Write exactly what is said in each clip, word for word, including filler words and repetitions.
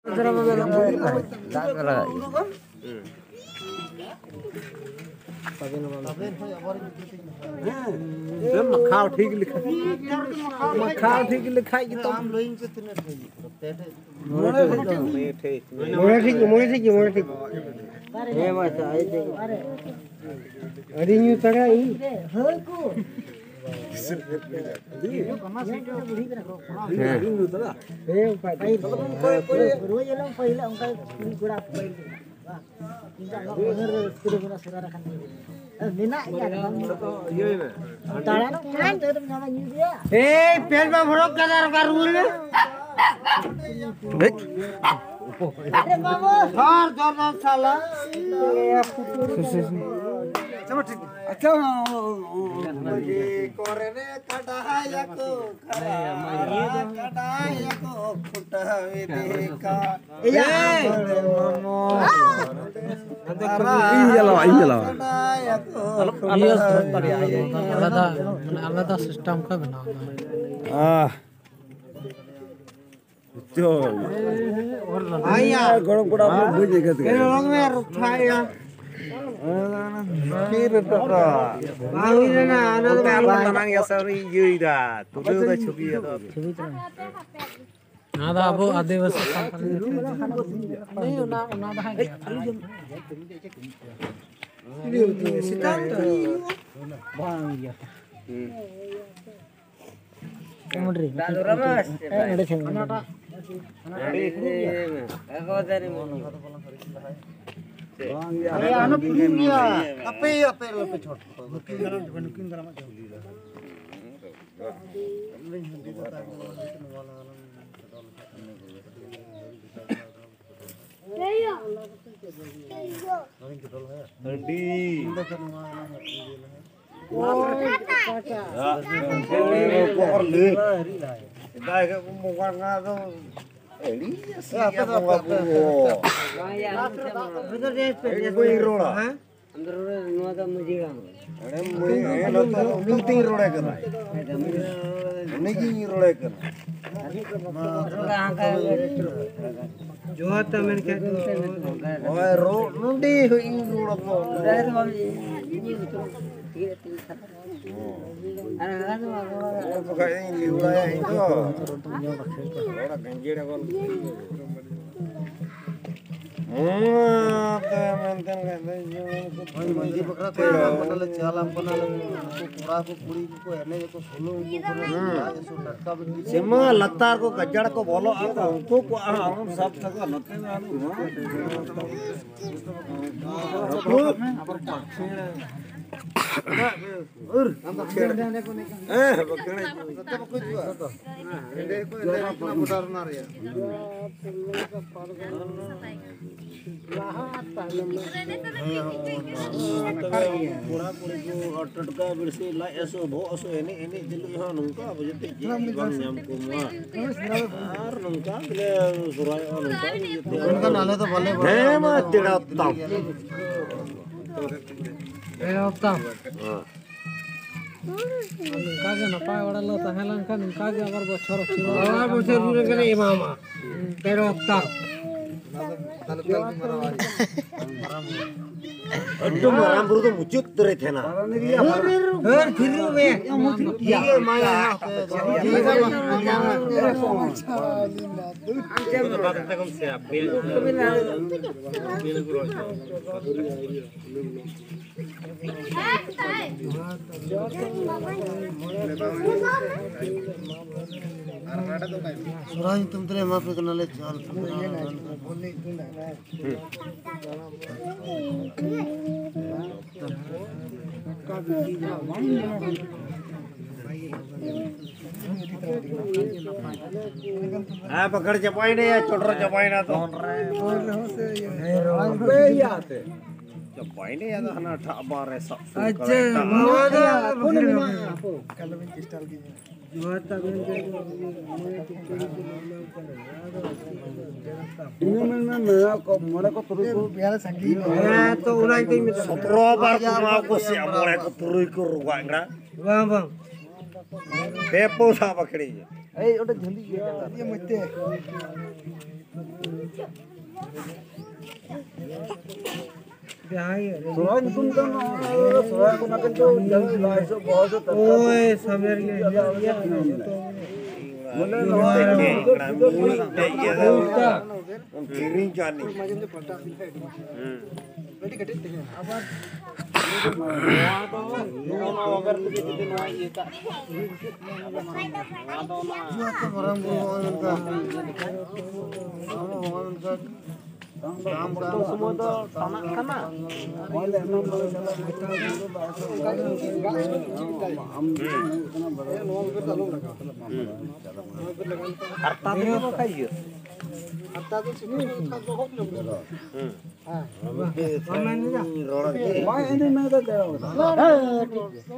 ᱫᱟᱜ ᱠᱚ ᱞᱟᱜᱟᱜ ᱜᱮᱭᱟ᱾ ᱢᱟᱠᱷᱟᱣ ᱴᱷᱤᱠ ᱞᱮᱠᱷᱟᱱ, ᱢᱟᱠᱷᱟᱣ ᱴᱷᱤᱠ ᱞᱮᱠᱷᱟᱱ ᱜᱮ ᱛᱚ᱾ ᱢᱚᱬᱮ ᱴᱷᱤᱠ, ᱢᱚᱬᱮ ᱴᱷᱤᱠ, ᱢᱚᱬᱮ ᱴᱷᱤᱠ᱾ ᱦᱮᱸ, ᱢᱟ, ᱟᱪᱪᱷᱟ, ᱟᱭ ᱛᱮ᱾ ᱟᱹᱰᱤ ᱧᱩ ᱛᱟᱲᱟ ᱤᱧ᱾ ᱦᱮᱸ᱾ ᱢᱮᱱᱟᱜ ᱜᱮᱭᱟ᱾ ᱫᱟᱬᱟᱱ ᱠᱟᱱ ᱛᱮ ᱧᱟᱢᱟ ᱧᱩ ᱜᱮᱭᱟ᱾ ᱮᱭ, ᱯᱮᱱ ᱢᱟ ᱵᱷᱚᱲᱚᱠ ᱠᱟᱫᱟ, ᱨᱚᱠᱟ ᱨᱩᱣᱟᱹᱲ ᱢᱮ᱾ ᱟᱨᱮ ᱵᱟᱵᱟ᱾ ᱦᱚᱨ ᱫᱚᱨ ᱫᱚᱨ ᱥᱟᱞᱟ᱾ ᱟᱪᱪᱷᱟ, ᱴᱷᱤᱠ᱾ ᱟᱪᱪᱷᱟ, ᱠᱚᱨᱮ ᱨᱮ ᱠᱟᱰᱟᱭᱟᱠᱚ, ᱠᱟᱰᱟᱭᱟᱠᱚ, ᱠᱷᱩᱴᱟᱹᱣ ᱤᱫᱤ ᱠᱟ᱾ ᱤᱧ ᱪᱟᱞᱟᱣᱟ, ᱤᱧ ᱪᱟᱞᱟᱣᱟ᱾ ᱟᱞᱟᱫᱟ, ᱢᱟᱱᱮ ᱟᱞᱟᱫᱟ system ᱠᱚ ᱵᱮᱱᱟᱣ ᱮᱫᱟ᱾ ᱟᱦ᱾ ᱪᱚᱞ᱾ ᱟᱭᱟ᱾ ᱜᱚᱲᱚᱢ ᱠᱚᱲᱟ ᱠᱚ ᱵᱟᱹᱧ ᱟᱹᱭᱠᱟᱹᱣ ᱛᱮ᱾ ᱨᱚᱝ ᱢᱮ, ᱨᱩᱠᱷᱟᱭᱟ᱾ ᱛᱤᱨ ᱨᱮ ᱴᱚᱠᱟ᱾ ᱵᱟᱝ ᱦᱩᱭ ᱞᱮᱱᱟ, ᱚᱱᱟ ᱫᱚ ᱚᱱᱛᱮ ᱟᱞᱚ ᱵᱟᱝ᱾ ᱢᱟᱱᱟᱝ ᱜᱮᱭᱟ ᱥᱮ, ᱩᱱᱤ ᱤᱭᱟᱹᱭ ᱫᱟ᱾ ᱛᱩᱞᱟᱹᱣ ᱫᱟ ᱪᱷᱚᱵᱤ ᱟᱫᱚ᱾ ᱪᱷᱚᱵᱤ ᱛᱟᱞᱟᱝ᱾ ᱱᱚᱣᱟ ᱫᱚ ᱟᱵᱚ ᱟᱹᱫᱤᱵᱟᱹᱥᱤ ᱥᱟᱱᱛᱟᱲ ᱧᱩᱛᱩᱢ ᱛᱮ᱾ ᱦᱳᱭ, ᱚᱱᱟ, ᱚᱱᱟ ᱫᱚ ᱦᱟᱸᱜ ᱜᱮ᱾ ᱥᱮᱛᱟᱜ ᱨᱮ᱾ ᱠᱩᱢᱩᱰᱨᱤ᱾ ᱦᱮᱸ, ᱱᱚᱰᱮ ᱠᱷᱚᱱ᱾ ᱟᱨᱮ, ᱟᱨᱦᱚᱸ ᱯᱩᱨᱩᱱ ᱜᱮᱭᱟ᱾ ᱟᱯᱮ, ᱟᱯᱮ ᱟᱞᱚᱯᱮ ᱪᱷᱚᱴ᱾ ᱦᱟᱺᱰᱤ᱾ ᱥᱮᱫᱟᱭ ᱠᱷᱚᱱ ᱠᱚ ᱵᱚᱸᱜᱟ ᱠᱟᱱᱟ ᱫᱚ᱾ ᱟᱹᱰᱤ ᱥᱤᱭᱟ ᱵᱚᱸᱜᱟ ᱵᱩᱨᱩ ᱦᱚᱸ᱾ ᱟᱹᱰᱤ ᱵᱟᱹᱧ ᱨᱚᱲᱟ᱾ ᱟᱢ ᱫᱚ ᱨᱚᱲ ᱱᱚᱣᱟ ᱫᱚ ᱢᱟᱹᱡᱷᱤ ᱦᱟᱲᱟᱢ᱾ ᱟᱨᱮ ᱢᱟᱹᱭ, ᱦᱮᱸ, ᱱᱚᱛᱮ ᱩᱱᱤ ᱜᱮᱛᱤᱧ ᱨᱚᱲᱮ ᱠᱟᱱᱟ᱾ ᱦᱮᱸ, ᱫᱚ ᱢᱟᱹᱡᱷᱤ ᱦᱟᱲᱟᱢ᱾ ᱩᱱᱤ ᱜᱤᱧ ᱨᱚᱲᱮ ᱠᱟᱱᱟ᱾ ᱨᱚᱲ ᱦᱟᱱᱠᱟ᱾ ᱡᱚᱦᱟᱨ ᱛᱟ ᱢᱮᱱ ᱠᱷᱟᱡ ᱫᱚ᱾ ᱦᱳᱭ, ᱨᱚᱲ ᱱᱚᱰᱮ ᱤᱧ ᱨᱚᱲ ᱟᱠᱚ᱾ ᱟᱨ ᱦᱟᱱᱟ ᱫᱚ ᱵᱟᱠᱷᱟᱡ ᱤᱧ ᱞᱤᱣᱲᱟᱭᱟ ᱤᱧ ᱫᱚ᱾ ᱨᱚᱲ ᱜᱟᱸᱡᱮᱲ ᱟᱵᱚᱱ᱾ ᱚᱱᱟᱛᱮ ᱢᱮᱱᱛᱮ ᱠᱷᱟᱡ ᱫᱚ ᱤᱧ ᱦᱚᱸ ᱩᱱᱠᱩ ᱦᱳᱭ, ᱢᱟᱹᱡᱷᱤ ᱵᱟᱠᱷᱨᱟ ᱛᱮ ᱟᱢ ᱠᱟᱱᱟ ᱞᱮ, ᱪᱟᱞᱟᱢ ᱠᱟᱱᱟ ᱞᱮ᱾ ᱩᱱᱠᱩ ᱠᱚᱲᱟ ᱠᱚ, ᱠᱩᱲᱤ ᱠᱚᱠᱚ ᱮᱱᱮᱡ ᱟᱠᱚ, ᱥᱳᱞᱳ ᱩᱱᱠᱩ ᱠᱚᱨᱮ ᱦᱩᱸ᱾ ᱞᱟᱡ ᱦᱟᱹᱥᱩ, ᱴᱟᱴᱠᱟ ᱵᱤᱱ ᱵᱩᱡᱽ ᱥᱮᱢᱟ ᱠᱮᱫᱟ᱾ ᱞᱟᱛᱟᱨ ᱠᱚ ᱜᱟᱡᱟᱲ ᱠᱚ ᱵᱚᱞᱚᱜ ᱟᱠᱚ, ᱩᱱᱠᱩ ᱠᱚ ᱟᱨ ᱟᱢ ᱥᱟᱵ ᱛᱟᱠᱚ ᱱᱚᱛᱮ ᱢᱟ ᱟᱞᱚ ᱢᱟ᱾ ᱦᱮᱸ, ᱵᱟᱠᱷᱟᱱ ᱱᱚᱛᱮ ᱵᱟᱠᱚ ᱦᱤᱡᱩᱜᱼᱟ᱾ ᱱᱚᱰᱮ ᱠᱚ ᱮᱱᱮᱡ ᱠᱟᱱᱟ ᱜᱚᱰᱟ ᱨᱮᱱᱟᱜ ᱨᱮᱭᱟᱜ᱾ ᱠᱚᱲᱟ ᱠᱩᱲᱤ ᱠᱚ ᱴᱟᱴᱠᱟ ᱵᱮᱲᱥᱤ ᱞᱟᱡ ᱦᱟᱹᱥᱩ, ᱵᱚᱦᱚᱜ ᱦᱟᱹᱥᱩ, ᱮᱱᱮᱡ ᱮᱱᱮᱡ ᱛᱩᱞᱩᱡ ᱦᱚᱸ ᱱᱚᱝᱠᱟ ᱟᱵᱚ ᱡᱟᱛᱮ ᱪᱮᱫ ᱜᱮ ᱵᱟᱝ ᱧᱟᱢ ᱠᱚᱢᱟ᱾ ᱟᱨ ᱱᱚᱝᱠᱟ ᱜᱮᱞᱮ ᱥᱚᱨᱦᱟᱭᱚᱜᱼᱟ, ᱱᱚᱝᱠᱟ ᱜᱮ ᱡᱟᱛᱮ ᱚᱱᱠᱟᱱ ᱟᱞᱮ ᱫᱚ ᱵᱟᱞᱮ ᱵᱟᱲᱟᱭᱟ᱾ ᱦᱮᱸ, ᱢᱟ, ᱛᱮᱲᱟ ᱛᱟᱢ᱾ ᱦᱮᱸ, ᱛᱟᱢ᱾ ᱦᱮᱸ᱾ ᱱᱚᱝᱠᱟ ᱜᱮ ᱱᱟᱯᱟᱭ ᱵᱟᱲᱟ ᱞᱮ ᱛᱟᱦᱮᱸ ᱞᱮᱱᱠᱷᱟᱱ ᱱᱚᱝᱠᱟ ᱜᱮ ᱟᱵᱟᱨ ᱵᱚᱪᱷᱚᱨ ᱟᱵᱟᱨ ᱵᱚᱪᱷᱚᱨ ᱯᱩᱨᱟᱹ ᱜᱮᱞᱮ ᱮᱢᱟᱢᱟ᱾ ᱯᱮ ᱦᱟᱯᱛᱟ᱾ ᱟᱹᱰᱤ ᱢᱟᱨᱟᱝ ᱵᱩᱨᱩ ᱫᱚ ᱢᱩᱪᱟᱹᱫ ᱩᱛᱟᱹᱨᱮ ᱛᱟᱦᱮᱱᱟ᱾ ᱦᱟᱹᱨ ᱛᱷᱤᱨᱩ ᱢᱮ᱾ ᱤᱭᱟᱹ ᱢᱟᱭᱟ᱾ ᱥᱚᱨᱦᱟᱭ ᱧᱩᱛᱩᱢ ᱛᱮᱞᱮ ᱮᱢᱟ ᱯᱮ ᱠᱟᱱᱟᱞᱮ ᱪᱟᱞ᱾ ᱦᱮᱸ, ᱵᱟᱠᱷᱟᱱ ᱪᱟᱵᱟᱭᱮᱱᱟ, ᱪᱚᱰᱚᱨ ᱪᱟᱵᱟᱭᱮᱱᱟ ᱛᱚ᱾ ᱪᱟᱵᱟᱭᱮᱱᱟ, ᱟᱫᱚ ᱦᱟᱱᱟ ᱴᱷᱟᱜ ᱵᱟᱨ ᱨᱮ ᱥᱟᱵ ᱥᱩᱨ ᱟᱪᱪᱷᱟ, ᱠᱟᱫᱟᱭ, ᱴᱷᱟᱜ ᱱᱚᱣᱟ ᱫᱚ ᱵᱟᱨ᱾ ᱯᱷᱳᱱ ᱢᱮᱱᱟᱜᱼᱟ᱾ ᱟᱞᱚᱵᱤᱱ ᱪᱮᱥᱴᱟ ᱞᱮᱜᱮ᱾ ᱡᱚᱦᱟᱨ ᱛᱟᱵᱮᱱ ᱡᱮ ᱤᱧ ᱢᱮᱱ ᱢᱮ, ᱢᱮᱱᱟᱜ ᱠᱚ ᱢᱚᱬᱮ ᱠᱚ ᱛᱩᱨᱩᱭ ᱠᱚ᱾ ᱦᱮᱸ, ᱛᱚ ᱚᱱᱟ ᱜᱮᱛᱚᱧ ᱢᱮᱛᱟᱫ ᱢᱮᱭᱟ᱾ ᱥᱚᱛᱨᱚ ᱵᱟᱨ ᱠᱚ ᱮᱢᱟ ᱠᱚ ᱥᱮ ᱢᱚᱬᱮ ᱠᱚ ᱛᱩᱨᱩᱭ ᱠᱚ ᱨᱚᱜᱟ ᱮᱸᱜᱟ᱾ ᱵᱟᱝ, ᱵᱟᱝ᱾ ᱯᱮ ᱯᱚ ᱥᱟᱵ ᱟᱠᱷᱲᱤ᱾ ᱮᱭ, ᱚᱸᱰᱮ ᱡᱷᱟᱹᱞᱤ ᱜᱮᱭᱟ ᱡᱟᱸᱜᱟ᱾ ᱤᱭᱟᱹ ᱢᱚᱡᱽ ᱛᱮ᱾ ᱡᱟᱦᱟᱸᱭ ᱜᱮ᱾ ᱥᱚᱨᱦᱟᱭ ᱧᱩᱛᱩᱢ ᱫᱚ ᱱᱚᱣᱟ ᱥᱚᱨᱦᱟᱭ ᱠᱚ ᱚᱱᱟ ᱠᱤᱱᱛᱩ ᱡᱟᱦᱟᱸ ᱞᱟᱦᱟ ᱦᱤᱥᱟᱹᱵ ᱵᱚᱦᱚᱜ ᱫᱚ ᱛᱟᱨᱠᱟ ᱳᱭ, ᱥᱟᱢᱱᱮ ᱨᱮᱜᱮ ᱤᱭᱟᱹ, ᱤᱭᱟᱹ᱾ ᱵᱚᱞᱮ ᱱᱚᱣᱟ ᱢᱤᱫᱴᱮᱡ ᱜᱮ ᱠᱟᱱᱟ, ᱢᱤᱫᱴᱮᱡ ᱜᱮ᱾ ᱩᱱ ᱠᱤᱨᱤᱧ ᱪᱟᱱᱤ᱾ ᱦᱩᱸ᱾ ᱟᱹᱰᱤ ᱠᱟᱹᱴᱤᱡ ᱛᱮᱜᱮ᱾ ᱟᱵᱟᱨ ᱱᱚᱣᱟ ᱫᱚ ᱱᱚᱜᱼᱚ ᱱᱚᱣᱟ ᱵᱟᱵᱮᱨ ᱛᱮᱜᱮ ᱡᱩᱫᱤ ᱱᱚᱣᱟ ᱤᱭᱟᱹ ᱠᱟᱜ᱾ ᱱᱚᱣᱟ ᱫᱚ ᱚᱱᱟ ᱢᱟᱨᱟᱝ ᱵᱩᱨᱩ ᱦᱚᱸᱜᱼᱚᱭ ᱱᱚᱝᱠᱟ᱾ ᱦᱚᱸᱜᱼᱚᱭ ᱱᱚᱝᱠᱟ᱾ ᱵᱟᱝ, ᱵᱟᱝ, ᱩᱱ ᱥᱚᱢᱚᱭ ᱫᱚ ᱴᱟᱱᱟᱜ ᱠᱟᱱᱟ᱾ ᱦᱩᱸ᱾ ᱦᱟᱨᱛᱟ ᱛᱮᱜᱮ ᱵᱟᱠᱷᱟᱡ ᱤᱭᱟᱹ᱾ ᱦᱩᱸ᱾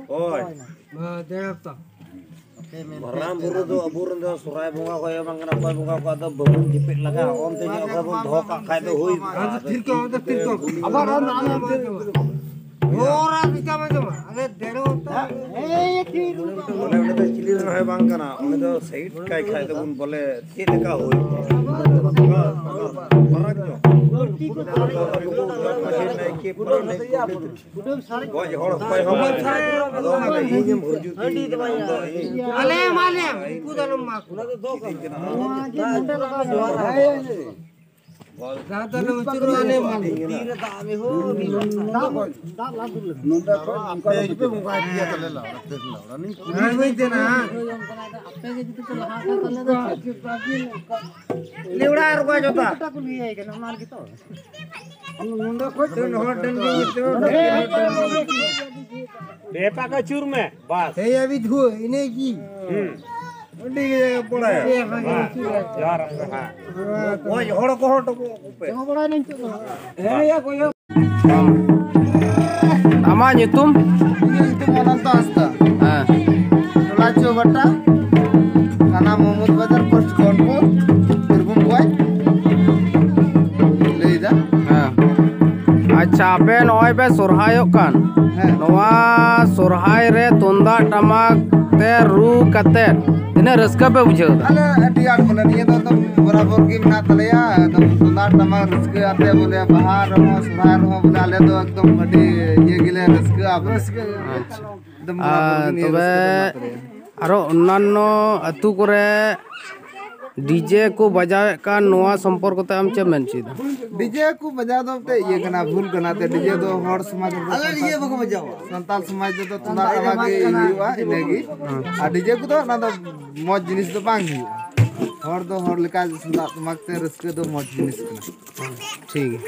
ᱦᱳᱭ᱾ ᱢᱟ, ᱫᱮᱣ ᱛᱚ᱾ ᱢᱟᱨᱟᱝ ᱵᱩᱨᱩ ᱫᱚ ᱟᱵᱚᱨᱮᱱ ᱫᱚ ᱥᱚᱨᱦᱟᱭ ᱵᱚᱸᱜᱟ ᱠᱚ ᱮᱢᱟᱱ ᱠᱟᱱᱟ, ᱚᱠᱚᱭ ᱵᱚᱸᱜᱟ ᱠᱚ ᱟᱫᱚ ᱵᱟᱵᱚᱱ ᱡᱮᱯᱮᱫ ᱞᱟᱜᱟ, ᱚᱱᱛᱮ ᱧᱚᱜ ᱠᱷᱚᱡ ᱵᱚᱱ ᱫᱚᱦᱚ ᱠᱟᱜ ᱠᱷᱟᱡ ᱫᱚ ᱦᱩᱭ ᱠᱚᱜᱼᱟ᱾ ᱟᱫᱚ ᱛᱷᱤᱨ ᱠᱚᱜ, ᱟᱫᱚ ᱛᱷᱤᱨ ᱠᱚᱜ᱾ ᱟᱵᱟᱨ ᱟᱨ ᱱᱟᱜ ᱟᱢ ᱛᱷᱤᱨ ᱠᱚᱜ᱾ ᱦᱚᱨ ᱟᱨ ᱱᱤᱛᱟᱢ ᱟᱸᱡᱚᱢᱟ, ᱟᱞᱮ ᱰᱮᱲ ᱦᱚᱯᱛᱟ᱾ ᱵᱚᱞᱮ ᱚᱸᱰᱮ ᱫᱚ ᱪᱤᱞᱤ ᱨᱮᱱ ᱦᱚᱸ ᱵᱟᱝ ᱠᱟᱱᱟ, ᱚᱸᱰᱮ ᱫᱚ ᱥᱟᱭᱤᱰ ᱠᱟᱭ ᱠᱷᱟᱡ ᱫᱚᱵᱚᱱ ᱵᱚᱞᱮ ᱪᱮᱫ ᱞᱮᱠᱟ ᱦᱩᱭ ᱠᱚᱜᱼᱟ? ᱯᱷᱟᱨᱟᱠ ᱧᱚᱜ᱾ ᱱᱟᱭᱠᱮ ᱯᱟᱨᱟᱱᱤᱠ ᱜᱚᱡ ᱦᱚᱲ ᱚᱠᱚᱭ ᱦᱚᱸ ᱵᱟᱭ ᱧᱟᱢ᱾ ᱟᱫᱚ ᱚᱱᱟ ᱫᱚ ᱤᱧ ᱮᱢ ᱦᱩᱨᱡᱩ ᱛᱤᱧ ᱠᱟᱱᱟ, ᱤᱧ ᱫᱚ ᱤᱧ ᱟᱞᱮ ᱮᱢᱟ ᱞᱮᱭᱟ, ᱩᱱᱠᱩ ᱫᱚ ᱟᱞᱚᱢ ᱮᱢᱟ ᱠᱚᱣᱟ᱾ ᱠᱤᱫᱤᱧ ᱠᱟᱱᱟ᱾ ᱱᱚᱣᱟ ᱡᱮ ᱱᱚᱰᱮ ᱞᱟᱜᱟᱣ ᱡᱚᱦᱟᱨ᱾ ᱡᱟᱦᱟᱸ ᱫᱚ ᱟᱞᱮ ᱟᱹᱪᱩᱨᱚᱜᱼᱟ, ᱟᱞᱮ ᱮᱢᱟ ᱞᱮᱭᱟ᱾ ᱛᱤ ᱨᱮ ᱫᱟᱜ ᱢᱮ ᱦᱳ, ᱢᱤᱫ ᱫᱟᱜ, ᱫᱟᱜ ᱞᱟ ᱫᱩᱞ ᱞᱮ᱾ ᱱᱚᱰᱮ ᱠᱷᱚᱡ ᱚᱱᱠᱟ ᱟᱯᱮ ᱜᱮᱯᱮ ᱵᱚᱸᱜᱟᱭ ᱜᱮᱭᱟ ᱛᱟᱦᱞᱮ ᱞᱟᱣᱲᱟ, ᱛᱮ ᱞᱟᱣᱲᱟ᱾ ᱱᱤᱧ ᱠᱩᱞᱤ ᱦᱳᱭ, ᱦᱩᱭ ᱠᱟᱱᱟ᱾ ᱟᱯᱮ ᱜᱮ ᱡᱩᱫᱤ ᱯᱮ ᱞᱟᱦᱟ ᱠᱷᱟᱱ ᱛᱟᱦᱞᱮ ᱫᱚ ᱪᱮᱫ? ᱞᱮᱣᱲᱟ ᱟᱨ ᱚᱠᱚᱭ ᱡᱚᱛᱟ? ᱚᱠᱟᱴᱟᱜ ᱠᱩᱞᱤ ᱦᱩᱭ ᱠᱟᱱᱟ, ᱚᱱᱟ ᱨᱮᱜᱮ ᱛᱚ᱾ ᱱᱚᱰᱮ ᱠᱷᱚᱡ ᱰᱟᱹᱱ ᱦᱚᱲ ᱰᱟᱹᱱ ᱜᱮ ᱧᱩᱛᱩᱢ᱾ ᱵᱮᱯᱟᱠ ᱟᱹᱪᱩᱨ ᱢᱮ, ᱵᱟᱥ᱾ ᱦᱮᱭ, ᱟᱹᱵᱤ ᱫᱷᱩᱣᱟᱹ, ᱤᱱᱟᱹ ᱜᱮ᱾ ᱦᱩᱸ᱾ ᱟᱹᱰᱤ ᱜᱮ ᱵᱟᱲᱟᱭᱟ᱾ ᱦᱮᱸ, ᱡᱚᱦᱟᱨ ᱜᱮ, ᱦᱮᱸ᱾ ᱦᱳᱭ, ᱦᱚᱲ ᱠᱚ ᱦᱚᱲ ᱠᱚ ᱯᱮ᱾ ᱡᱚᱢᱟ ᱵᱟᱲᱟᱭ ᱱᱟᱹᱧ ᱪᱮᱫ ᱫᱚ᱾ ᱦᱮᱸ, ᱭᱟ, ᱠᱚ, ᱭᱟ᱾ ᱟᱢᱟᱜ ᱧᱩᱛᱩᱢ? ᱤᱧᱟᱹᱜ ᱧᱩᱛᱩᱢ ᱚᱱᱚᱱᱛᱚ ᱦᱟᱸᱥᱫᱟ᱾ ᱦᱮᱸ᱾ ᱴᱚᱞᱟ ᱪᱳᱵᱟᱴᱟ, ᱛᱷᱟᱱᱟ ᱢᱚᱦᱢᱩᱫ ᱵᱟᱡᱟᱨ, ᱯᱳᱥᱴ ᱠᱚᱱᱯᱩᱨ, ᱵᱤᱨᱵᱷᱩᱢ ᱠᱷᱚᱡ᱾ ᱟᱪᱪᱷᱟ, ᱟᱯᱮ ᱱᱚᱜᱼᱚᱭ ᱯᱮ ᱥᱚᱨᱦᱟᱭᱚᱜ ᱠᱟᱱ, ᱦᱮᱸ᱾ ᱱᱚᱣᱟ ᱥᱚᱨᱦᱟᱭ ᱨᱮ ᱛᱩᱢᱫᱟᱜ ᱴᱟᱢᱟᱠ ᱛᱮ ᱨᱩ ᱠᱟᱛᱮ ᱛᱤᱱᱟᱹᱜ ᱨᱟᱹᱥᱠᱟᱹ ᱯᱮ ᱵᱩᱡᱷᱟᱹᱣ ᱮᱫᱟ? ᱟᱞᱮ ᱟᱹᱰᱤ ᱟᱸᱴ ᱵᱚᱞᱮ, ᱱᱤᱭᱟᱹ ᱫᱚ ᱮᱠᱫᱚᱢ ᱵᱚᱨᱟᱵᱚᱨ ᱜᱮ ᱢᱮᱱᱟᱜ ᱛᱟᱞᱮᱭᱟ᱾ ᱮᱠᱫᱚᱢ ᱛᱩᱢᱫᱟᱜ ᱴᱟᱢᱟᱠ ᱨᱟᱹᱥᱠᱟᱹ ᱟᱛᱮ ᱵᱚᱞᱮ, ᱵᱟᱦᱟ ᱨᱮᱦᱚᱸ ᱥᱚᱨᱦᱟᱭ ᱨᱮᱦᱚᱸ ᱵᱚᱞᱮ, ᱟᱞᱮ ᱫᱚ ᱮᱠᱫᱚᱢ ᱟᱹᱰᱤ ᱤᱭᱟᱹ ᱜᱮᱞᱮ ᱨᱟᱹᱥᱠᱟᱹᱜᱼᱟ ᱵᱚᱞᱮ᱾ ᱟᱪᱪᱷᱟ᱾ ᱮᱠᱫᱚᱢ ᱵᱚᱨᱟᱵᱚᱨ ᱜᱮ ᱟᱨ ᱱᱤᱭᱟᱹ ᱛᱚᱵᱮ ᱨᱟᱹᱥᱠᱟᱹ ᱫᱚ ᱢᱮᱱᱟᱜ ᱛᱟᱞᱮᱭᱟ᱾ ᱟᱨᱚ ᱚᱱᱱᱟᱱᱱᱚ ᱟᱹᱛᱩ ᱠᱚᱨᱮ ᱰᱤᱡᱮ ᱠᱚ ᱵᱟᱡᱟᱣᱮᱫ ᱠᱟᱱ, ᱱᱚᱣᱟ ᱥᱚᱢᱯᱚᱨᱠᱚ ᱛᱮ ᱟᱢ ᱪᱮᱫ ᱮᱢ ᱢᱮᱱ ᱦᱚᱪᱚᱭᱮᱫᱟ? ᱰᱤᱡᱮ ᱠᱚ ᱵᱟᱡᱟᱣ ᱫᱚ ᱢᱤᱫᱴᱮᱡ ᱤᱭᱟᱹ ᱠᱟᱱᱟ, ᱵᱷᱩᱞ ᱠᱟᱱᱟ᱾ ᱛᱮ ᱰᱤᱡᱮ ᱫᱚ ᱦᱚᱲ ᱥᱚᱢᱟᱡᱽ ᱨᱮᱫᱚ, ᱟᱞᱮ ᱰᱤᱡᱮ ᱵᱟᱠᱚ ᱵᱟᱡᱟᱣᱟ᱾ ᱥᱟᱱᱛᱟᱲ ᱥᱚᱢᱟᱡᱽ ᱨᱮᱫᱚ ᱛᱩᱢᱫᱟᱜ ᱴᱟᱢᱟᱠ ᱜᱮ ᱦᱩᱭᱩᱜᱼᱟ, ᱤᱱᱟᱹᱜᱮ᱾ ᱟᱨ ᱰᱤᱡᱮ ᱠᱚᱫᱚ ᱚᱱᱟ ᱫᱚ ᱢᱚᱡᱽ ᱡᱤᱱᱤᱥ ᱫᱚ ᱵᱟᱝ ᱦᱩᱭᱩᱜᱼᱟ᱾ ᱦᱚᱲ ᱫᱚ ᱦᱚᱲ ᱞᱮᱠᱟ ᱛᱩᱢᱫᱟᱜ ᱴᱟᱢᱟᱠ ᱛᱮ ᱨᱟᱹᱥᱠᱟᱹ ᱫᱚ ᱢᱚᱡᱽ ᱡᱤᱱᱤᱥ ᱠᱟᱱᱟ᱾ ᱴᱷᱤᱠ ᱜᱮᱭᱟ᱾